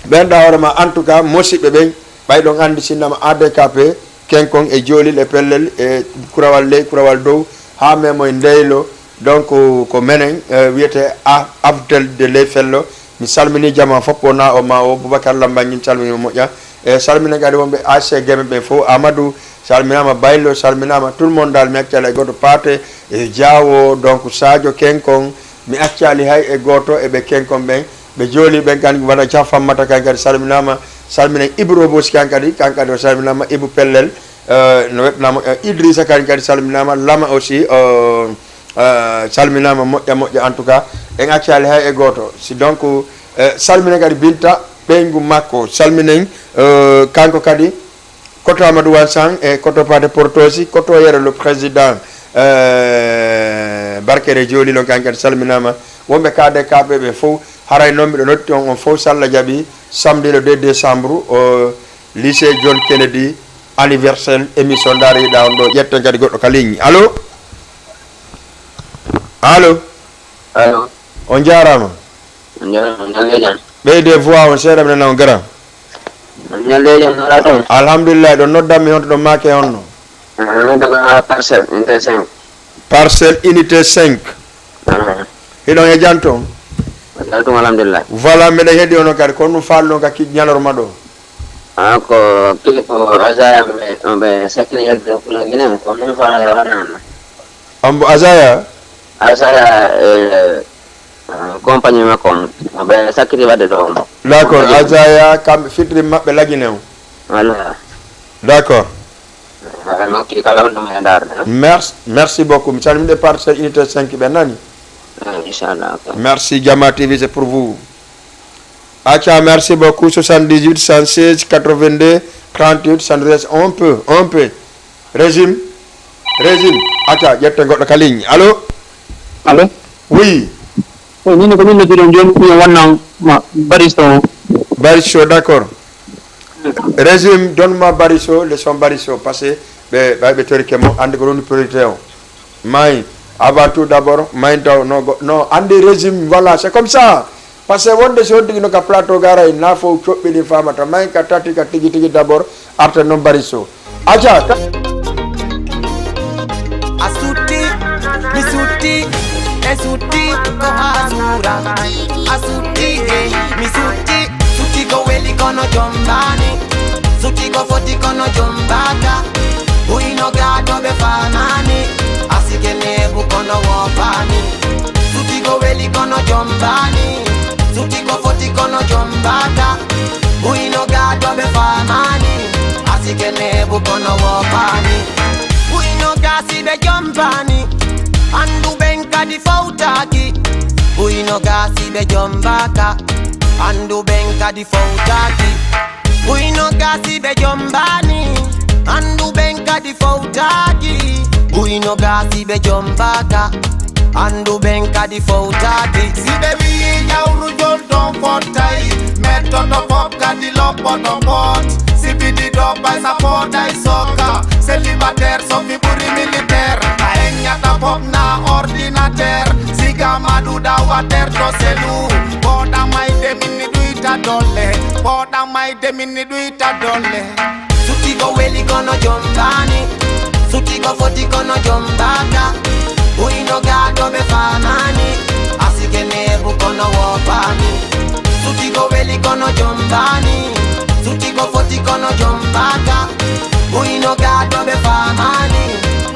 ɓen ɗa hoore ma, en tout cas, musidɓe ɓen, ɓay ɗon anndi sinnama A D K P, Kenkon e Joolil e Pellel e Kurawal Ley, Kurawal Dow, haa Memoy Ndeylo. Donc, ko menen, eh, wiyetee A-, Abdel de Ley Fello. Mi salmini jama fof, o na o ma o, Boubacar Lambangui, mi salmini mo moƴƴa. E salmina kadi wonɓe A C Geme ɓen fof, Amadou, salminama, Baylo, salminama, tout le monde dal, mi accali hay gooto, Paate, e Diawo, donc Sadio Kenkon, mi accali hay e gooto e ɓe Kenkon ɓen. Ɓe Joolil ɓen kan, wona Dia Fammata kan kadi salminama, salmina Ibou Robos kan kadi, kan kadi o salminama, Ibou Pellel, eh, no weɓnama, eh, Idrissa kan kadi salminama, Lama aussi, eh, eh, salminama moƴƴa moƴƴa, en tout cas, en accali hay e gooto. Si donc, eh, salmina kadi Binta, ɓeyngu makko, salminen, eh, kanko kadi, Koto Amadou Wan Sang e koto Paate Portosi, koto Yero le président, eh, Barkere Joolil on kan kadi salminama. Wonɓe K D K ɓe ɓe fof, haray noon miɗo notti on, on fof so Allah jaɓi, samedi le deux décembre, o lycée John Kennedy, anniversaire émission ndaariɗa on ɗo, ƴetten kadi goɗɗo ka ligne. Allo? Allo? Allo? On jaaraama. On jaaraama, on jaaraama. Ɓeyde voix on seeɗa, mi nana on grand. On ñalleejo, on nana toon? Alhamdulillah, ɗo noddanmi honto ɗo maake honno? Ah, mi daga Parcelles, unité cinq. Parcelles, unité cinq. Ah. Hiɗon e jam toon? Jam toon, alhamdulillah. Voilà, miɗen heɗi ono kadi, ko ɗum faalɗon ka ki-, ñalorma ɗo? Ah, ko clip o Azaya ɓe, ɓe sakkini yaltude Pulaar Guinée, ko ɗum faalaa yo waɗa. Ambo Azaya? Azaya, eh, Ah, compagnie makko on, ɓe sakkiti waɗde ɗo on. D'accord, compagnie. Azaya, kamɓe fitiri maɓɓe lagine on. Voilà. D'accord. Ah, nokki kala on ɗum e ndaarde, hein? Merci, merci beaucoup. Mi salmini ɓe Parcelles unité cinq ɓe nani. Ah, inchallah, ok. Merci, Jama T V, c'est pour vous. Acca, merci beaucoup. Soixante-dix-huit, cent seize, quatre-vingt-deux, trente-huit, cent treize. On peut, on peut. Régime, régime. Acca, ƴetten goɗɗo ka ligne. Allo? Allo? Oui. Eyi, min ko min nodduɗon jooni, ɗum wonno ma Bariso. Bariso, d'accord. Régime, donne-moi Bariso, le son Bariso, parce que ɓe ɓay ɓe torike mo, andi ko ɗum priorité o. May, avant tout d'abord, may taw, no, go- no, andi régime, voilà, c'est comme ça. Parce que wonde si on tigi no ka plateau gara, na fof coɓɓi ɗin famata, may ka tati ka tigi tigi d'abord, arta noon Bariso. Aja, ka- A sutti, mi sutti, e sutti ko haa suura. A sutti, e mi sutti, sutti ko weli kono jombaani. Sutti ko foti kono jombaaka. Huyno gaato ɓe faamaani. Asike neebu kono woopaani. Sutti ko weli kono jombaani. Sutti ko foti kono jombaaka. Huyno gaato ɓe faamaani. Asike neebu kono woopaani. Huyno gaasi ɓe jombaani. Anndu ɓen kadi fowtaaki. Huyno gaasi ɓe jombaaka. Anndu ɓen kadi fowtaaki. Huyno gaasi ɓe jombaani. Anndu ɓen kadi fowtaaki. Huyno gaasi ɓe jombaaka. Anndu ɓen kadi fowtaaki. Si ɓe wi'i ƴawru jolto fottay, mettoto pop kadi loppoto pot. Si bidi do bay sa poday soka. Célibataire so fi ɓuri militaire. A eññata pop na ordinateur. Siga maɗuɗa water to selu. Poɗa mayde min ni ɗuyta dolle. Poɗa mayde min ni ɗuyta dolle. Sutti ko weli kono jombaani. Sutti ko foti kono jombaaka. Huyno gaato ɓe faamaani. Asike neebu kono woopaani. Sutti ko weli kono jombaani. Sutti ko foti kono jombaaka. Huyno gaato ɓe faamaani.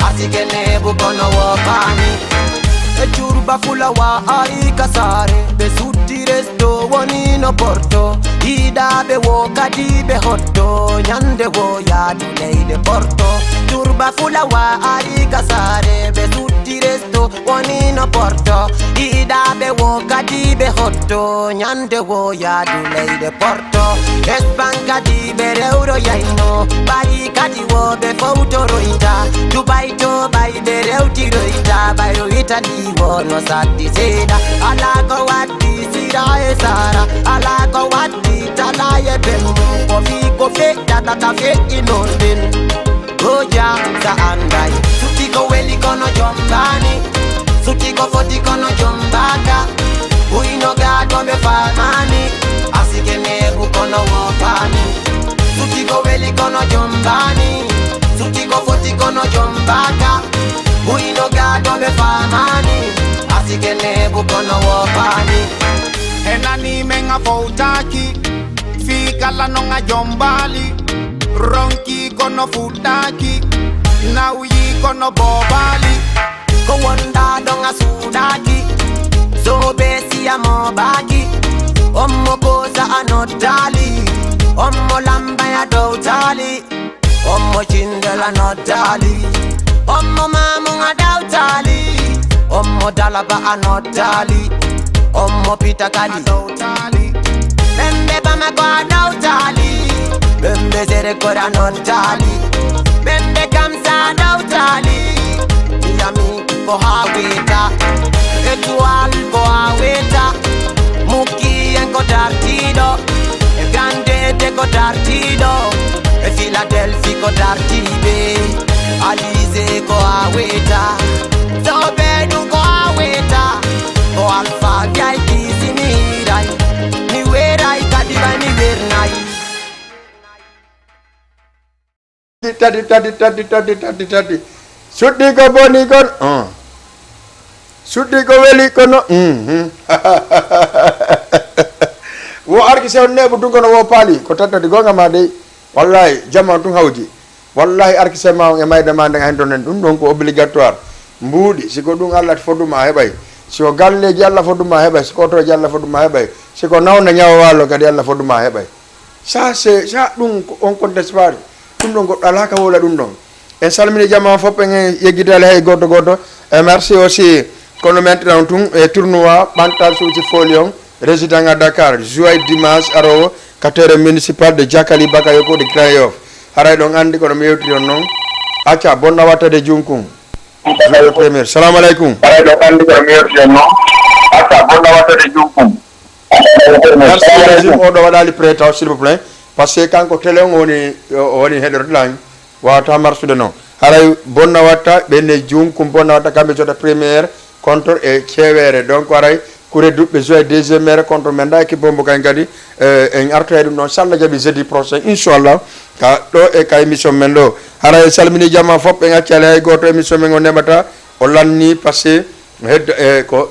Asike neebu kono woopaani. E curba fulawa ari ka saare. Ɓe sutti resto woni no porto. Yiɗaaɓe wo kadi ɓe hotto. Ñande wo yaadu leyɗe porto. Curba fulawa ari ka saare. Ɓe sutti resto woni no porto. Yiɗaaɓe wo kadi ɓe hotto. Ñande wo yaadu leyɗe porto. Espagne kadi ɓe rewroyayno. Paris kadi wo ɓe fowtoroyta. Dubai to ɓay ɓe rewtiroyta. Ɓayro Italie wo no satti seeɗa. Ala ko waddi sira e sara. Ala ko waddi tala e bembo. Ko fi ko feƴƴata ka feƴƴi non ɗen. Goja sa anday. Sutti ko weli kono jombaani. Sutti ko foti kono jombaaka. Huyno gaato ɓe faamaani. Asike neebu kono woopaani. Sutti ko weli kono jombaani. Sutti ko foti kono jombaaka. Huyno gaato ɓe faamaani. Asike neebu kono woopaani. E nani men a fowtaaki. Fii kala non a jombaali. Ronki kono fuɗɗaaki. Nawyi kono boobaali. Ko wonɗaa ɗon a suuɗaaki. Soobe siya moobaaki. Ommo koosa a noddaali. Ommo lambaya dowtaali. Ommo cindel a noddaali. Ommo maamun a dawtaali. Ommo dalaba a noddaali. Ommo pitakali. Ɓemɓe bamako a dawtaali. Ɓemɓe sere kora noddaali. Ɓemɓe kamsa a dawtaali. Yami ko haa weeta. Étoile ko haa weeta. Mukki en ko dartiiɗo. E grandete ko dartiiɗo. E filadelfi ko dartiiɓe. Alize ko haa weeta. Soɓe ɗum ko haa weeta. Ko alfa gayti si mi hiiray. Mi weeray kadi ɓay mi weernay. Tati tati tati tati tati tati. Suɗɗi ko boni kon. Suɗɗi ko weli kono. Wo arki sew neeɓu tun kono wo paali ko tattati gonga ma dey. Wallahi jaman tun hawji. Wallahi arki sema on e mayde ma nden a hentonen ɗum ɗon ko obligatoire. Mbuuɗi si ko ɗum Allah foduma heɓay. Si ko galleji Allah foduma heɓay, si ko otoji Allah foduma heɓay, si ko nawna ñawa walo kadi Allah foduma heɓay. Ça c'est ça, ɗum ko on conteste paari. Ɗum ɗon goɗɗo alaa ka wowla ɗum ɗon. En salmini jama on fof, en yeggitaali hay gooto gooto. E merci aussi kono maintenant tun e tournoi ɓantal suuji fooli on résident à Dakar, joie dimanche arowo ka terrain municipal de Jakali Bakayoko de Grand Yoff. Haray ɗon anndi kono mi yewtiri on noon. Acca bonna wattade junkun. Jour de première. Salamu aleykum. Merci, régime. Oɗo waɗali prêt taw, s'il vous plaît. Parce que kanko télé on woni, o woni heɗorde lan. Wawata marsude non. Haray bonna watta, ɓenne junkum bonna watta, kamɓe jota première contre e ceeweere. Donc haray kure duɓɓe joyi deuxième mere contre men da équipe bombo kay kadi, eh, en artoyay ɗum ɗon, so Allah jaɓi jeudi prochain, inchallah, ka ɗo e ka émission men ɗo. Haray salmini jama fof, en accali hay goto, émission men o neɓata, o lanni, parce que hedda, eh, ko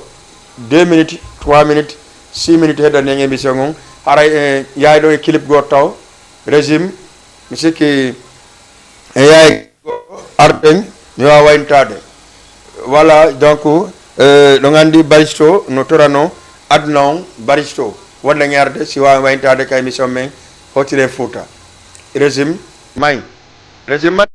deux minutes, trois minutes, six minutes heddani en émission on. Haray en yahay ɗo e clip goto taw, régime, mi sikki en yahay. Arten mi wawa wayntaade. Voilà, donc, euh, ɗo nganndi Baristo no torano aduna on, Baristo wonde ŋerde si wawa wayntaade ka émission men Hotire Fouta. Régime may. Régime may.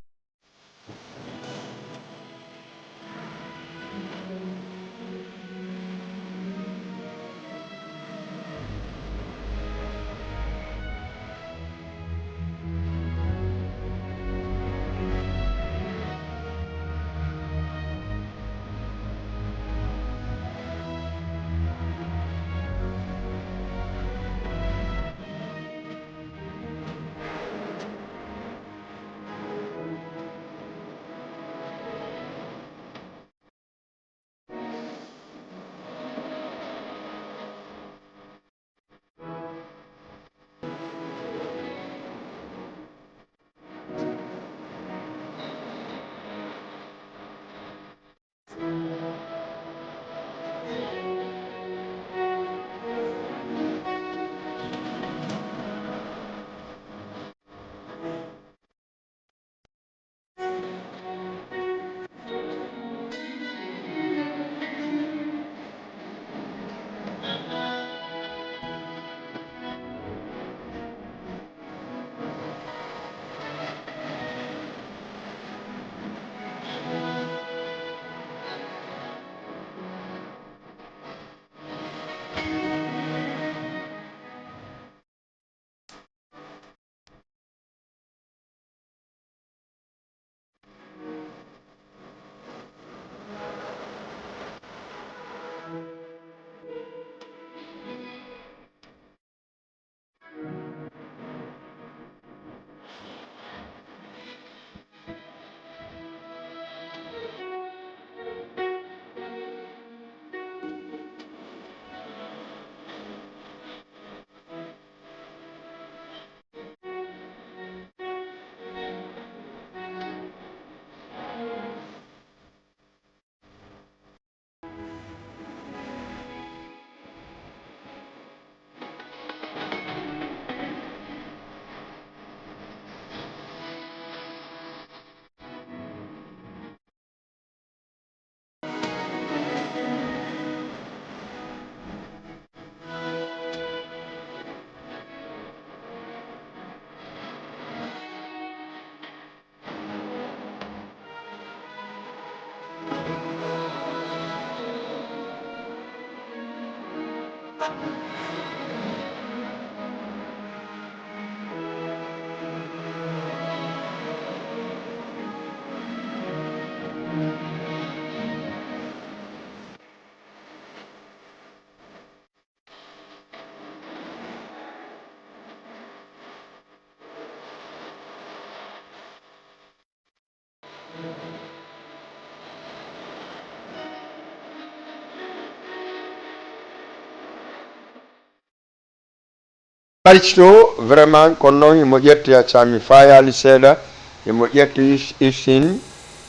Baristo, vraiment, kono noon himo ƴetti a sami fayaali seeɗa, himo ƴetti us-, usine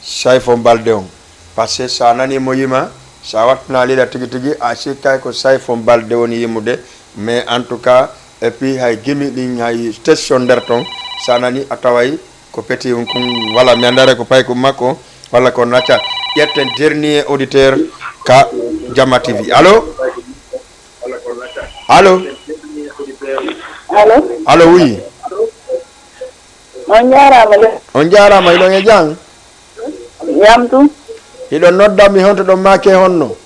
Sayfo Balde on. Parce que sa nani mo yima, sa wattana lila tigi tigi, a sikkay ko Sayfo Balde woni yimude, mais en tout cas, et puis hay gimi ɗin, hay station nder ton, sa nani a taway ko petit on kun, walla mi andare ko paykum makko, walla ko nacca. Ƴetten dernier auditeur ka Jama T V. Allo? Allo? Allo? Allo, oui. On njaaraama de. On njaaraama, hiɗon e jam? Jam tun. Hiɗon nodda mi honto ɗon maake honno?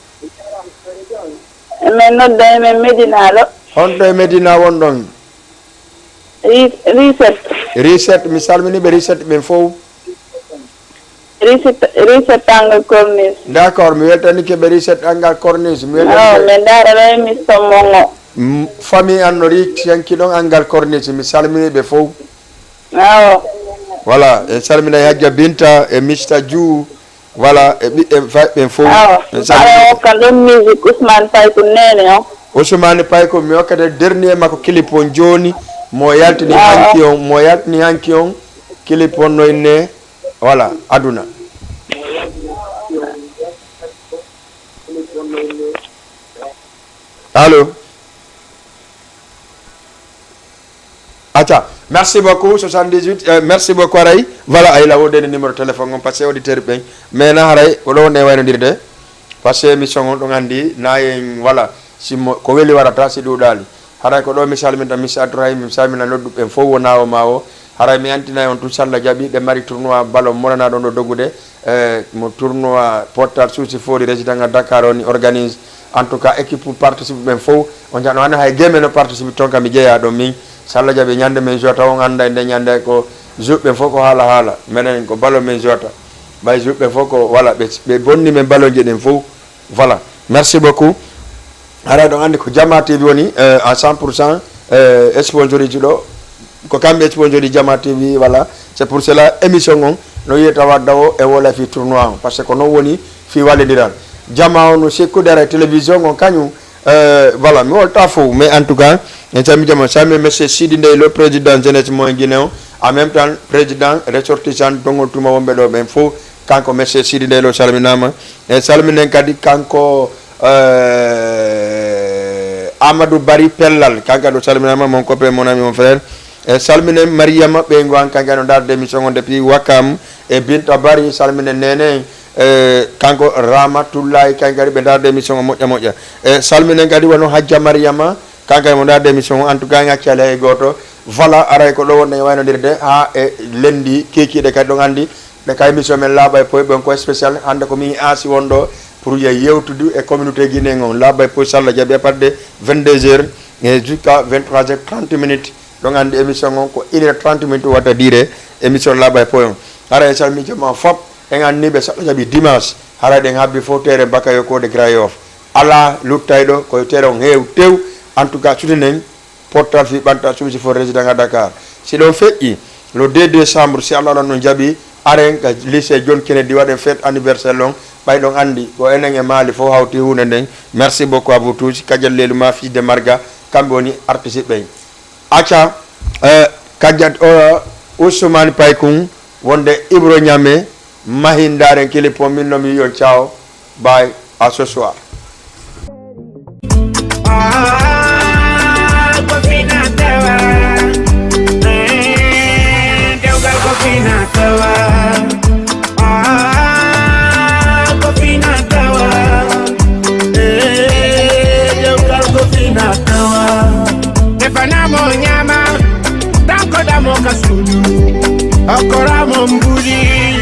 Emin nodda emin Medina ɗo. Honto e Medina wonɗon? Ri-, Reset. Reset, mi salmini ɓe Reset ɓen fow. Reset, reset angle corniche. D'accord, mi weltanike ɓe reset angle corniche. Mi weltanike. Awa, mi ndaara ɗo émission mon o. Mm, famille an no reset angle corniche, mi salmini ɓe fof. Awa. Voilà, en salmini Hajja Binta e Mista Diouf. Voilà, e ɓiɓɓe fayɓe ɓen fof. Awa. En salmini. Awa, hokkan ɗon musique Ousmane Paykun Nene o. Ousmane Paykun, mi hokkata dernier makko clip on jooni. Mo yaltini hanki on, mo yaltini hanki on. Clip on no inne. Voilà, aduna. Allo? Acca, merci beaucoup, soixante-dix-huit, euh, merci beaucoup, haray. Voilà, ay la wodde numéro téléphone on, parce que auditeur ɓen. Mais na haray, ko ɗo ne waynodirde. Parce que émission on ɗon anndi, na en, voilà, si mo, ko weli warata, si ɗuuɗaali. Haray ko ɗo mi salminta Mister Abdourahim, mi salmina nodduɓe ɓen fof wona o ma o. Haray mi antina on tun, so Allah jaɓi, ɓe mari tournoi ballon monana ɗon ɗo doggude. Eh, mo tournoi Portal Souci Fori Résident à Dakar on organise. En tout cas, équipe participe ɓen fof. On jano hande hay game no participe ton kam mi jeeya ɗon min. So Allah jaɓi ñande men jota on annda e nde ñande ko jouɓe ɓen fof ko haala haala. Menen ko ballon men jota. Ɓay jouɓe ɓen fof ko, voilà, ɓe, ɓe bonni men ballon je ɗen fof. Voilà, merci beaucoup. Haray ɗon anndi ko Jama T V woni, euh, à cent pour cent, euh, sponsorise ɗo. Ko kamɓe sponsorise Jama T V, voilà. C'est pour cela émission on no wiyata wadda o e wolof e tournoi on. Parce que ko non woni fii wallindiral. Jama on no sikkude haray télévision on kañum, euh, voilà, mi wolta fof, mais en tout cas, en calmi jama, salmi monsieur Sidi Ndeylo, président jeunesse mo e Guinée on, en même temps président ressortissant Dongol Tuma wonɓe ɗo ɓen fof, kanko monsieur Sidi Ndeylo salminaama. E salminen kadi kanko, eh, Amadou Bari Pellal, kanko kadi o salminaama, mon copain, mon ami, mon frère. E salminen Mariama Ɓeyngu an, kanko kadi no ndaarde émission on depuis Wakam. E Binta Bari, salminen Nene, e kanko Ramatullahi, kanko kadi ɓe ndaarde émission on moƴƴa moƴƴa. E salminen kadi wano Hajja Mariama, kanko kadi mo ndaarde émission on, en tout cas, en accaali hay gooto. Voilà, aray ko ɗo wonɗen e waynodirde haa e lenndi kiikiiɗe kadi, ɗon anndi. Ɓe ka émission men Laaɓa e Poy, ɓen ko spécial. Hannde ko min aasi won ɗo pour ye yewtude e communauté guinéen on. Laaɓa e Poy, so Allah jaɓi, à partir de vingt-deux heures et jusqu'à vingt-trois heures trente minutes. Ɗon anndi émission on ko une heure trente minutes watta durée émission Laaɓa e Poy on. Hara en salmi jama fop, en anniiɓe so Allah jaɓi dimanche. Hara ɗen habbi fof terrain Bakayoko de Grand Yoff. Alaa luttayɗo, ko terrain on heew tew. En tout cas, sutinen Portal fii ɓanta suusi fof résident à Dakar. Si ɗon feƴƴi, le deux décembre, si Allah ɗon ɗon jaɓi, aren ka lycée John Kennedy waɗen fête anniversaire ɗon. Ɓay ɗon anndi, ko enen e Mali fof hawti huunde nden. Merci beaucoup à vous tous. Kadiat Leluma, fils de Marga, kamɓe woni artiste ɓen. Acca, eh, Kadiat, o, Ousmane Paykun, wonde Ibro Niamé, Mahi ndaaren clip o, min no mi wi'i on ciao, bye, à ce soir. Tanko damo kasulu, okora mo mbuli.